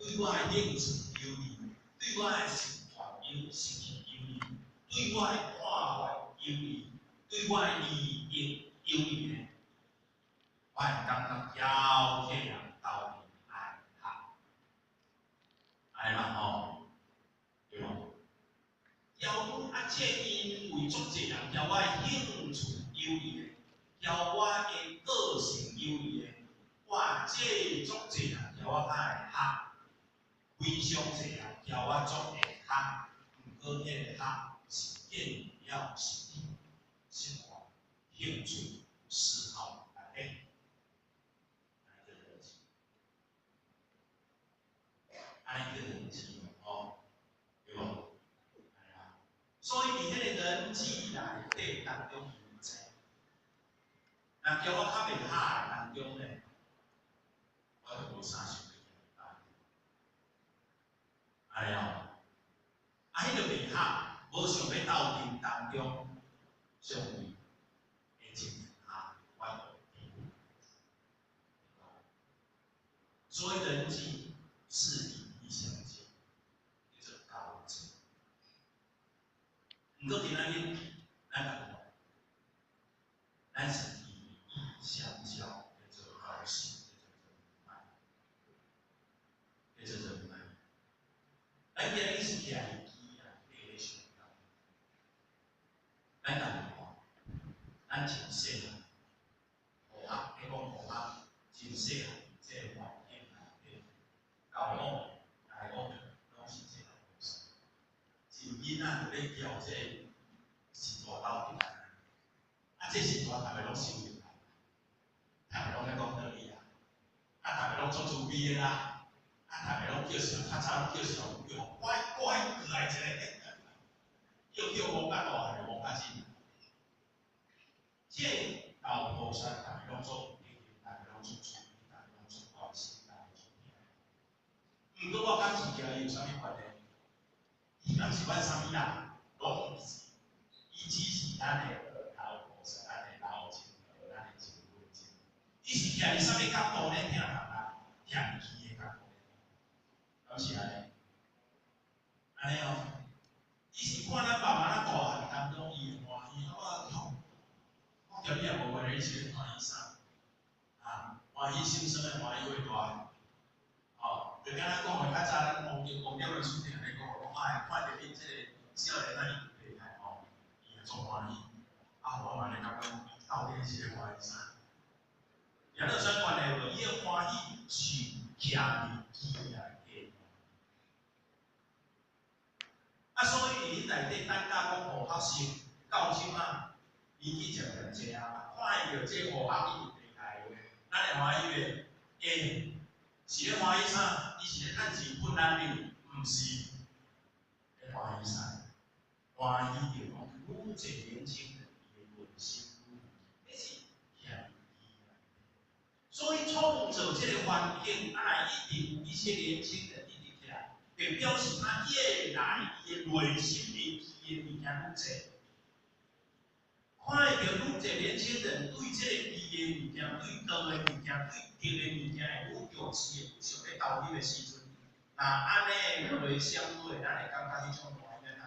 對我的興趣有利，對我的生活有失去有利，對我的看法有利，對我的利益有利呢，我會感覺交替人鬥陣愛合，按呢嘛吼，對無？交啊，這因為足濟人交我的興趣有利的，交我的個性有利的，哇，這足濟人交我較會合，非常濟人交我足會合，毋過彼个合是建立了身體、生活、興趣、嗜好內底，按呢叫人際，按呢叫人際吼，對無？所以佇彼个人際內底當中有濟，若叫我較袂合的當中咧，我就無啥想欲共伊按呢哦，啊，彼个袂合，無想欲鬥陣當中，相對的情形下，我就會所以人際是以義相見，叫做交際。毋過今仔日，咱共講，咱是以義相交，叫做交心，叫做人脈，叫做人脈。咱今日是徛佇機內底咧相交，咱共看，咱真細漢，學學，咧講學學，真細漢，這個環境內底，交往來往攏是這個模式。真囡仔就咧叫這個是大鬥陣，啊，這是大，逐个攏收入來，逐个攏咧講道理啊，啊，逐个攏足慈悲的啦，啊，逐个攏叫小，較早攏叫小，叫乖乖過來一个，叫叫戆較大漢，戆較緊。這老菩薩逐个攏做禮敬，逐个攏做慈悲，逐个攏做關心，逐个做疼。毋過我佮錢伊有啥物關係？伊敢是阮啥物人？攏毋是，伊只是咱的額頭菩薩，咱的老前頭，咱的前輩前。伊是徛佇啥物角度咧疼人啊？徛佇彼个角度咧疼，敢是按呢？按呢哦，伊是看咱慢慢仔大漢當中，伊會歡喜，我靠！我共你也無關係，你是咧歡喜啥？啊，歡喜心生的歡喜會大。哦，就敢若講的較早咱王金律師定咧講，講哎，看著恁這個少年仔伊厲害吼，伊也足歡喜。啊，我嘛咧感覺講，到底是咧歡喜啥？也有啥關係無？伊的歡喜是徛佇機內底。啊，所以佇內底等甲講學學習到這馬年紀漸漸濟啊，看著這學學一直厲害的話，咱會歡喜袂？會，是咧歡喜啥？伊是咧趁錢噴咱面，毋是咧歡喜啥？歡喜著講愈濟年輕人伊的內心愈，彼是徛佇機內底。所以創造這個環境，啊，一定有一些年輕人一直起來，就表示他越來伊的內心會記的物件愈濟。看會著愈濟年輕人對這個記的物件、對道的物件、對德的物件會愈重視的，有想欲投入的時陣，若按呢落相對，咱會感覺彼種歡喜咱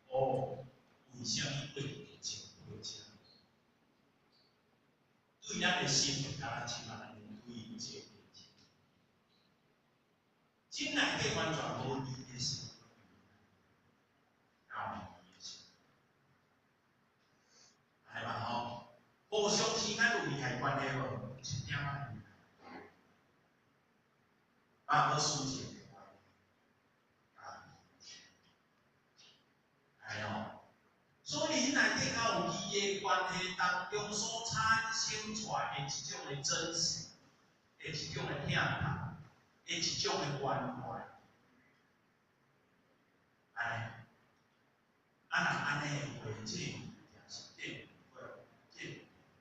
哦，為啥物對前輩遮？對咱的心就敢若這馬按呢推這個真內底完全無義的心，有義的心，來嘛吼，互相之間有利害關係無？一點仔利害，啊，無私情的關係，啊，哎喲，所以內底較有義的關係當中所產生出來的一種的真實，的一種的疼痛，的一種的關懷，按呢，啊若按呢的話，這個物件是建會建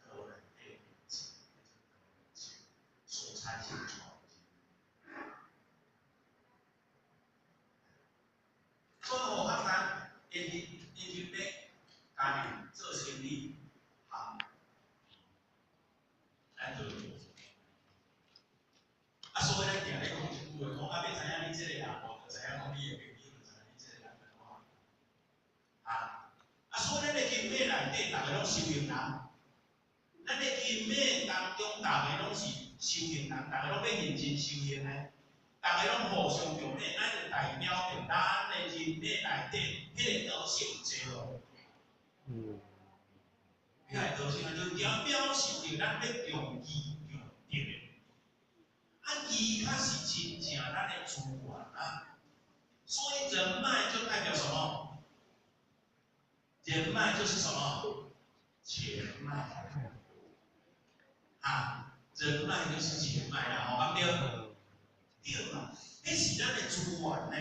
道內底的所產生出來的。所以吼，較咱因為欲家己做生意，好，咱就啊，所以咱定咧講一句話，講啊欲知影修行人？咱的人脈當中，逐个攏是修行人，逐个攏欲認真修行的，逐个攏互相共勉，咱就代表著咱的人脈內底，彼個德性有濟無？彼個德性就表示著咱欲重義重德的。啊，義較是真正咱的資源啊，所以人脈就代表什麼？人脈就是什麼？錢脈。啊，人脈就是錢脈啦，吼，對無？對嘛？彼是咱的資源呢，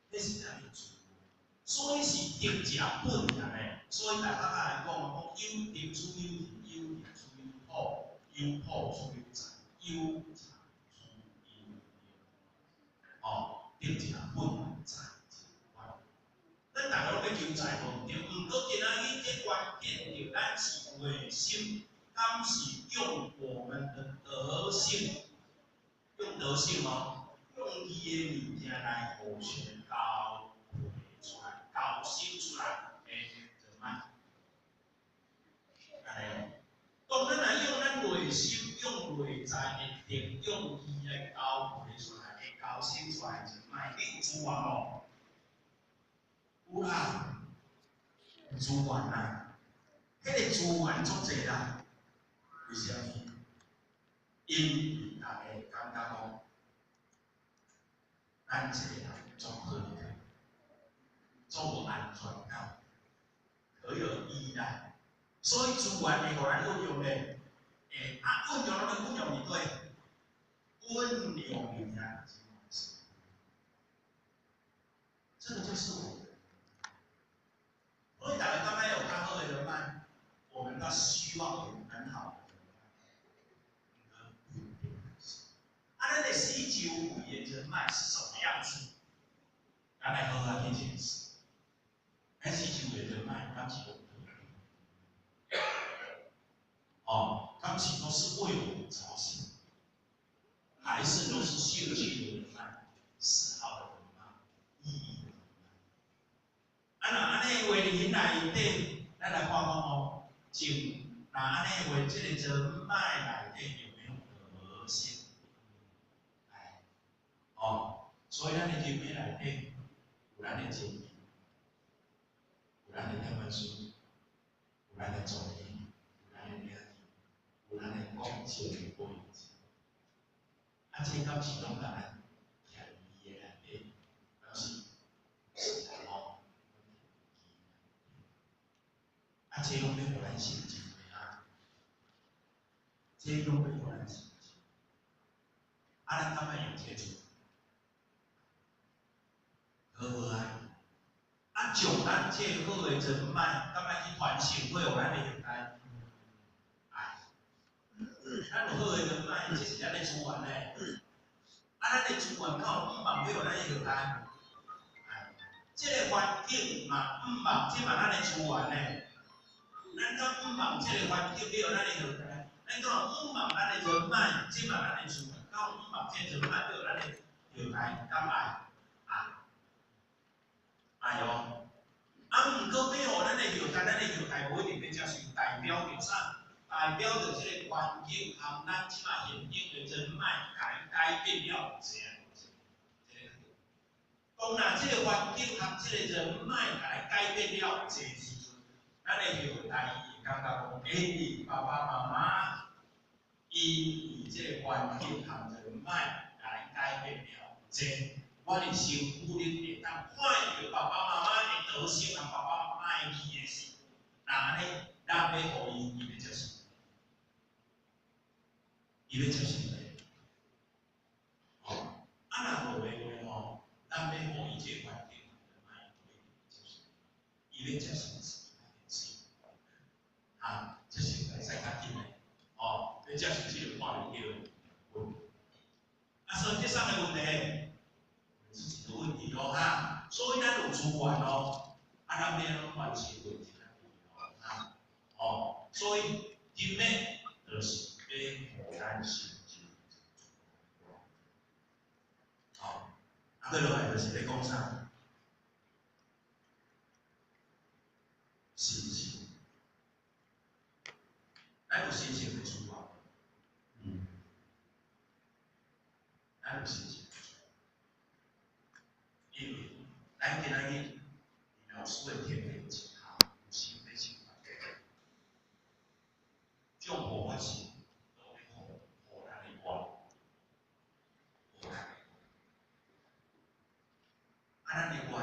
彼是咱的資源，所以是德者本啊呢。所以大家來講，講有德出有人，有人出有土，有土出有財，有財出有命。哦，德者本財者源。咱大家攏欲求財無毋對，毋過今仔日這關鍵著咱是有的心，敢是用我們的德性，用德性哦，用義的物件來互相交配出來、交生出來的人脈。按呢哦，當咱若用咱內心、用內在的德、用義來交配出來的、交生出來的人脈，你有資源無？有啦，有資源啦，彼個資源足濟啦。為啥物？因為逐个感覺講，咱這個人足好個，足有安全感，可有依賴，所以資源會予咱運用咧，會啊運用攏運用佇佗？運用佇遐，這個就是我們。所以大家感覺有較好的人脈，我們都希望有很好的人脈。啊，咱的四周圍的人脈是什麼樣子？咱來好好去檢視。咱四周圍的人脈，敢是有哦，敢是都是為我們着想，還是都是興趣的人脈、嗜好的人脈、意義的人脈？啊，若按呢話佇內底，咱來看看哦，就若按呢話，這個人脈內底有沒有德性？哎，哦，所以咱的人脈內底有咱的前輩，有咱的台灣孫，有咱的助理，有咱的領袖，有咱的講前輩。啊，這敢是攏共咱徛佇義的內底，表示是啦吼。啊，這攏欲予咱成就的啊！這攏欲予咱成就。啊，咱敢愛用這做？好無愛？啊，將咱這好的人脈，敢愛去傳承過予咱的後代？愛。咱有好的人脈，這是咱的資源呢。啊，咱的資源敢有向望欲予咱的後代？愛。這個環境嘛，向望，這嘛咱的資源呢。咱敢向望這個環境欲予咱的後代？咱敢有向望咱的人脈，這嘛咱的資源，敢有向望這個人脈欲予咱的後代？敢愛？愛。愛哦。啊，毋過欲予咱的後代，咱的後代無一定欲接受，代表著啥？代表著這個環境和咱這擺現有的人脈，共改變了有濟啊有濟。當若這個環境和這個人脈共改變了有濟時陣，咱的後代伊會感覺講，欸，爸爸媽媽，因為這個環境和人脈來改變了有濟，我佇身軀裡會當看著爸爸媽媽的德性和爸爸媽媽的義的時，若按呢，咱欲予伊，伊欲接受，伊欲接受袂？哦，啊若無的話吼，咱欲予伊這個環境和人脈，伊無一定欲接受，伊欲接受是伊的啊，這是會使較緊的，哦，欲接受這個看袂著的問題。啊，所以這啥个問題？自己的問題咯，哈。所以咱有資源咯，啊，咱欲按怎傳承落去啊？哦，所以人脈就是欲予咱成就。好，啊，閣落來就是咧講啥？信心。咱有信心，因為咱今仔日老師的天命一項有心欲成辦，眾護法神攏欲護護咱的願，護咱的願。啊，咱的願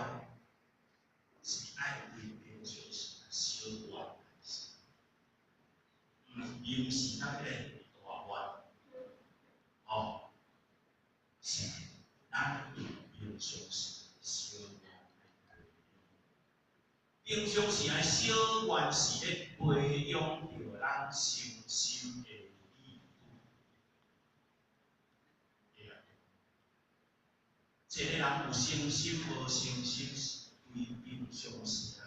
是愛對平常時小願開始，毋毋是咱彼個大願，哦，是咱對平常時小願來平常時的小願是咧培養著咱誠心的理據。一個人有誠心無誠心，是對平常時啊，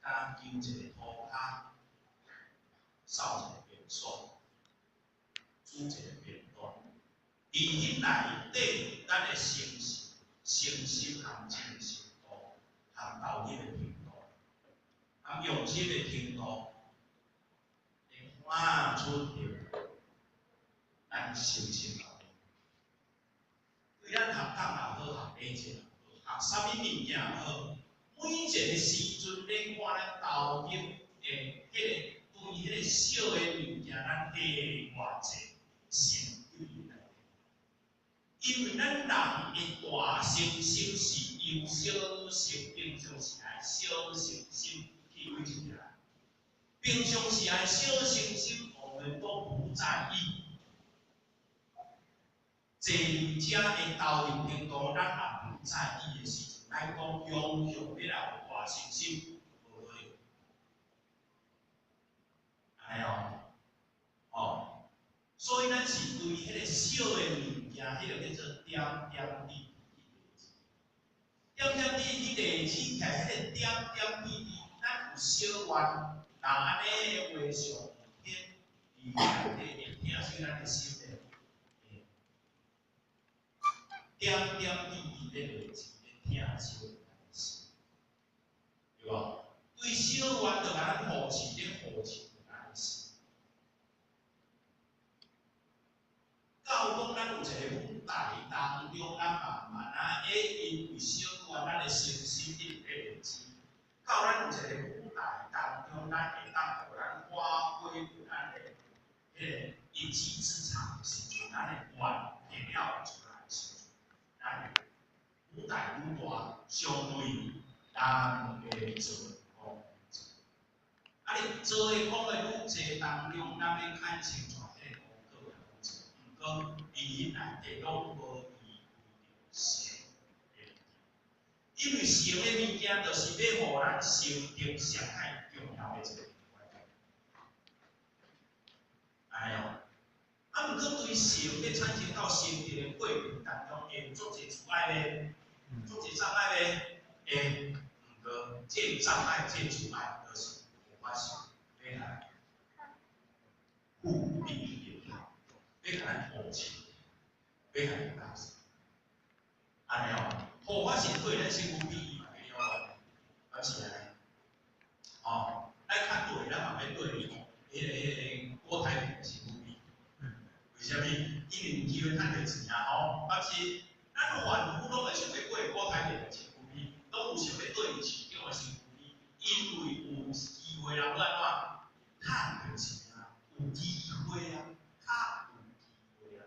敢求一个塗跤，掃一个便所，煮一个便當。佇彼內底，咱的誠心、誠心含真誠度、含投入的程度、含用心的程度，會看出著咱誠心投入。對咱學堂也好，學禮節也好，學啥物物件也好，每一个時陣咧看咱投入的彼個對彼個小的物件，咱下偌濟心對內底。因為咱人的大誠心是由小成平常時的小誠心去累積起來。平常時的小誠心，我們都不在意。坐佇遮的投入程度，咱也不在意的時陣，咱講強強欲來有大誠心，無可能。按呢哦，哦，所以咱是對彼個小的物件，彼個叫做點點滴滴去累積，點點滴滴去累積起來，彼個點點滴滴，咱有小願，若按呢的話上天佇內底會疼惜咱的心的，點點滴滴咧累積，咧疼惜咱的心，對無？對小願就共咱護持，咧護持咱的心。到講咱有一个舞台當中，咱慢慢仔會因為小願，咱的誠心一直咧累積。到咱有一个舞台當中，咱會當予咱發揮咱的彼個一技之長的時陣，咱的願提了出來的時陣，咱舞台愈大，相對咱會做講濟。啊，你做的講的愈濟當中，咱欲看清楚彼個功課也愈濟。毋過，佇彼內底攏無離開著成的物件，因為成的物件，就是欲予咱生命上較重要的一個關鍵。按呢哦，啊，毋過對成欲產生到生命的過程當中，會有足濟阻礙咧，足濟障礙咧，會。毋過，這個障礙、這個阻礙，就是護法神欲來護庇的，欲共咱護持，欲共咱教示。按呢哦，護法神對咱身軀比伊嘛袂了懸，敢是按呢？吼，愛較對，咱嘛欲對彼個郭台銘的身軀比。為啥物？因為有機會趁著錢啊！吼，敢是？咱凡夫攏會想欲過郭台銘的身軀比，攏有想欲對市長的身軀比，因為有機會人欲按怎？趁著錢啊，有機會啊，較有機會啊。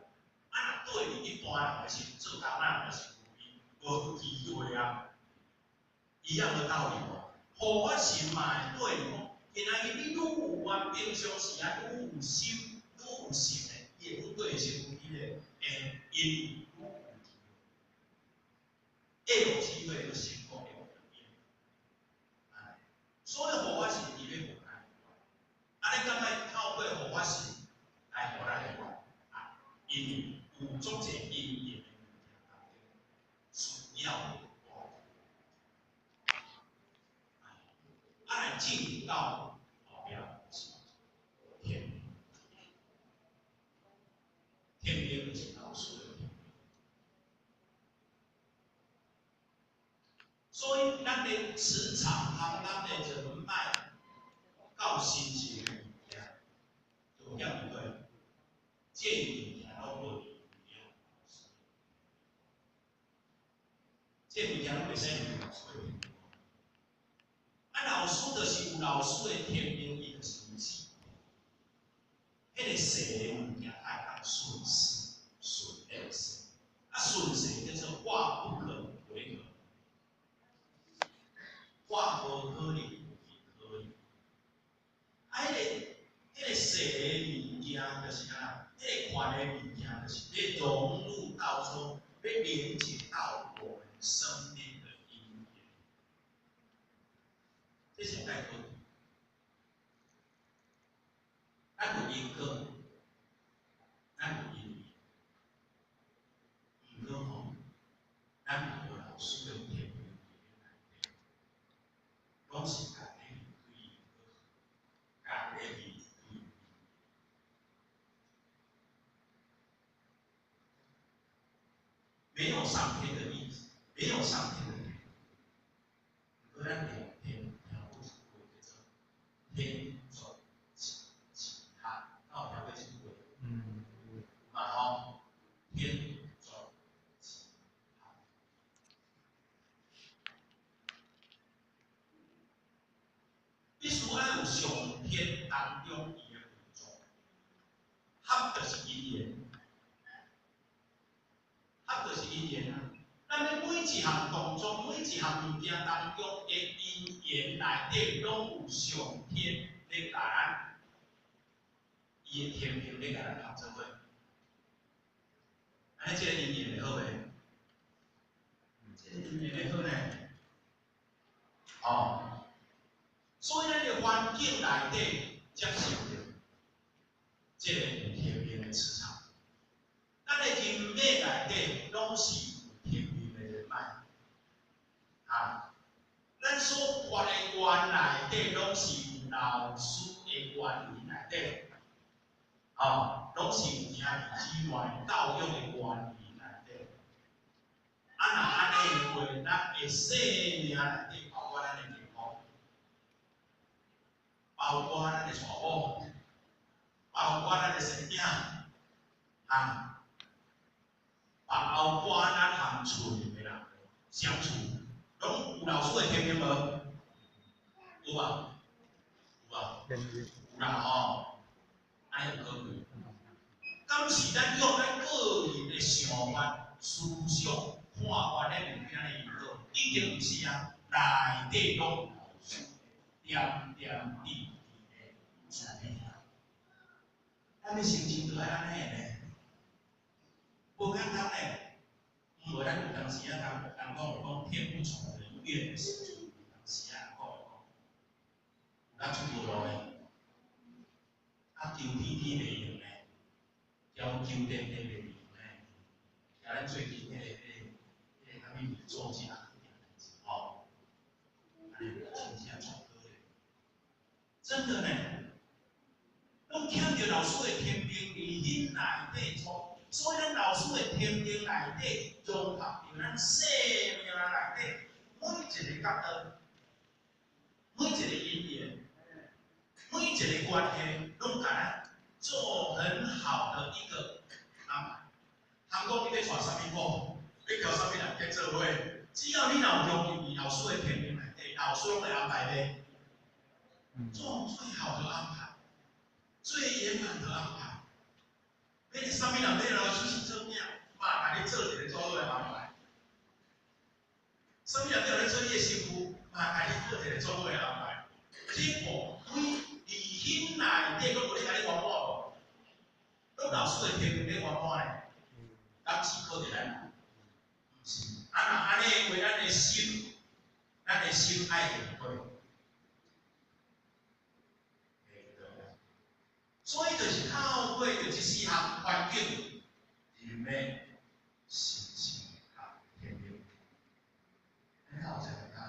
啊，若對一般人的身做工仔人的身軀比，無機會啊。一樣的道理哦。護法神嘛會對講，今仔日你愈有願，平常時啊愈有心，愈有心的，伊會愈對身軀比咧，會因為愈有機會，會有機會去成功，會有變。所以護法神伊欲予咱，啊，你感覺透過護法神來予咱的願？啊，因為有足濟因緣的物件當中，需要的大。啊，來進入到後壁是天命，天命就是老師的天命。所以，咱的磁場和咱的人脈，到神聖的物件，就曉對，這物件攏無離開老師。這物件攏袂使離老師的天命。啊，老師就是有老師的天命，伊就是有智慧。彼個細的物件，愛當順勢順而勢。啊，順勢叫做化不可為可，化無可能為可能。啊，彼個細的物件就是啥？彼個款的物件就是欲融入到說，欲連接到我們生命的因緣。這是概括。咱有因果，咱有因緣。毋過吼，咱無老師的天命佇內底，攏是家己去推因果，家己去推因緣。沒有上天的意志，沒有上天的天命。毋過咱聽聽聽過一句話叫做“天轉其他”，敢有聽過這句話？嗯。有嘛吼？天轉其他。必須愛有上天當中伊的運作，合就是因緣，合就是因緣啊！咱咧每一項動作、每一項物件當中的因緣內底，攏有上天咧共咱，伊的天命咧共咱合做伙。按呢，這個因緣會好袂？這個因緣會好呢？哦，所以咱的環境內底接受著這個有天命的磁場，咱的人脈內底攏是有天命的人脈，啊，咱所結的緣內底攏是有老師的緣緣內底，哦，攏是有兄弟姊妹教育的緣緣內底。啊，若按呢的話，咱的生命內底，包括咱的健康，包括咱的娶某，包括咱的生囝，啊，包括咱和厝裡的人相處，攏有老師的天命無？有無？有無？有啦吼，按呢有可貴。敢是咱用咱個人的想法、思想、看法咧面對咱的因果，已經毋是啊，內底攏有老師點點滴滴的指引。咱欲成就就愛按呢呢，無簡單呢。毋過咱有當時啊，人人講講天不從人願的時陣，有當時啊講講，有較出無路的，啊求天天袂用的，求求電電袂用的，像咱最近彼個啥物作家代誌吼，按呢真正足可憐，真的呢，攏聽著老師的天命佇恁內底創。所以咱老師的天命內底融合佇咱生命內底，每一個角落，每一個因緣，每一個關係，攏共咱做很好的一個安排。通講你欲娶啥物某，欲交啥物人結做伙，只要你若有融入佇老師的天命內底，老師攏會安排你，做最好的安排，最圓滿的安排。欲啥物人欲老師是做囝，嘛共你做一個做好的安排。啥物人欲予你做你的媳婦，嘛共你做一個做好的安排。這個對佇彼內底，閣無咧共你圓滿無？攏老師的天命咧圓滿呢？敢是靠著咱？毋是。啊，若按呢話，咱的心，咱的心愛會過。所以就是透過著這四項環境，人脈、心情、佮天命，咱敢有這個較好？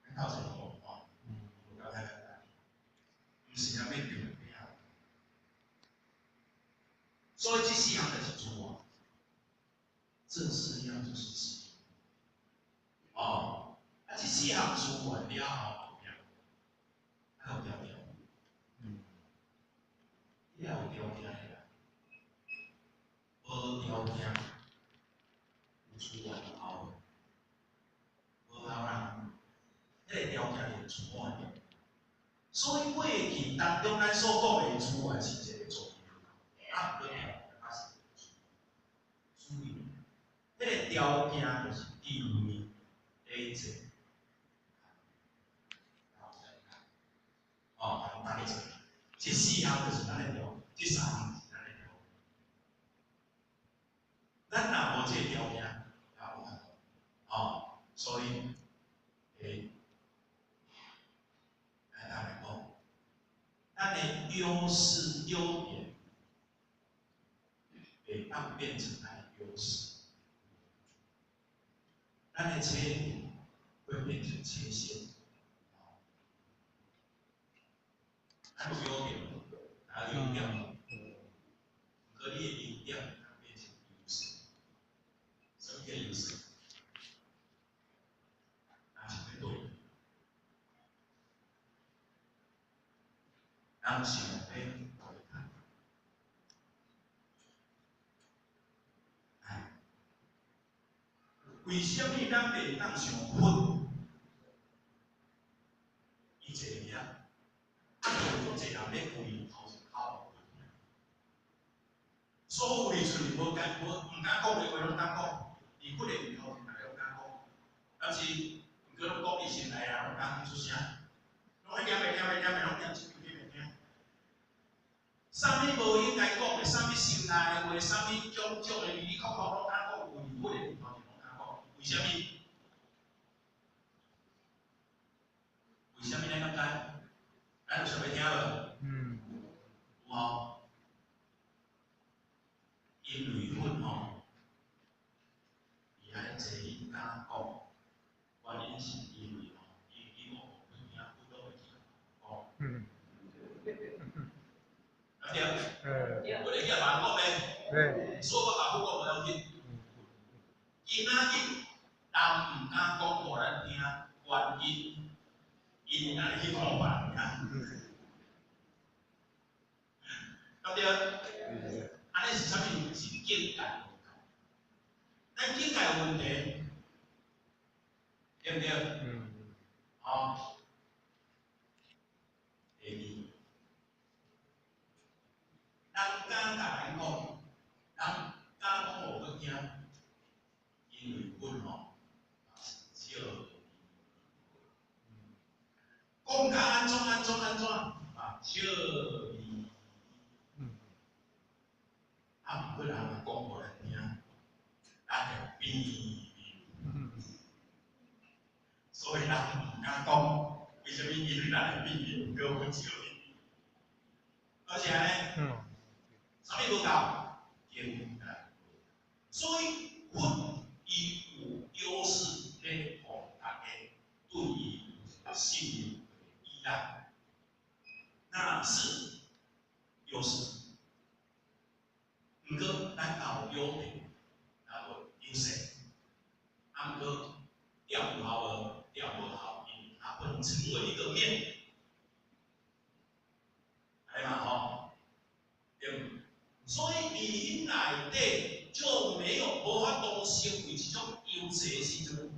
咱敢有這個方法？無夠太簡單，毋是啥物重點。所以這四項就是自願，這四樣就是自願。哦，啊，這四項自願了後，後壁還有條件。你也有條件的啦，無條件，有資源有無效啦？彼個條件是出來。所以過去當中咱所講的資源是一個重要，啊，毋過條件是主要。彼個條件就是地位、禮節，哦，大家這四項就是咱的條，這三項是咱的條。咱若無這個條件，也無法度。哦，所以，來來講，咱的優勢優點，會當變成咱的優勢。咱的缺點會變成缺陷。咱有優點，還有優點，可你的優點變成優勢。什麼叫優勢？若是欲對，人想欲對抗。哎，為啥物咱袂當像佛？伊坐佇遐，啊，有足濟人欲跪頭前哭。所有佇厝裡無敢無毋敢講的話，攏敢講。佇佛的面頭前，逐家攏敢講。但是，毋過攏講佇心內啊，攏敢出聲。攏愛念袂念袂念袂，攏念一句袂聽。啥物無應該講的，啥物心內的話，啥物種種的哩哩扣扣攏敢講，有佇佛的面頭前攏敢講。為啥物？為啥物咱敢知？咱有想欲聽無？有吼。因為佛吼，伊愛坐伊敢講，原因是因為吼，伊伊講予佛聽，佛攏會去講。對對？佛會記別人講咩？所以我共佛講無要緊。今仔日人毋敢講予咱聽，原因𪜶會去講予別人聽。對毋對？按呢是啥物？是境界無仝。咱境界有問題，對毋對？吼。第二，人敢共咱講，人敢講予佛聽，因為佛吼是笑講甲按怎按怎按怎啊，笑伊。啊，毋過人若講予咱聽，咱會變面。所以人毋敢講，為啥物？因為咱會變面，閣會笑伊。而且呢，啥物無夠？境界。所以佛伊有優勢，咧予大家對伊有信任、依賴，那是優勢。毋過咱有優點，也無優勢。啊，毋過點有效無？點無效，因為它不能成為一個面，來嘛吼，對。所以佇內底就沒有無法度成為一種優勢的時陣，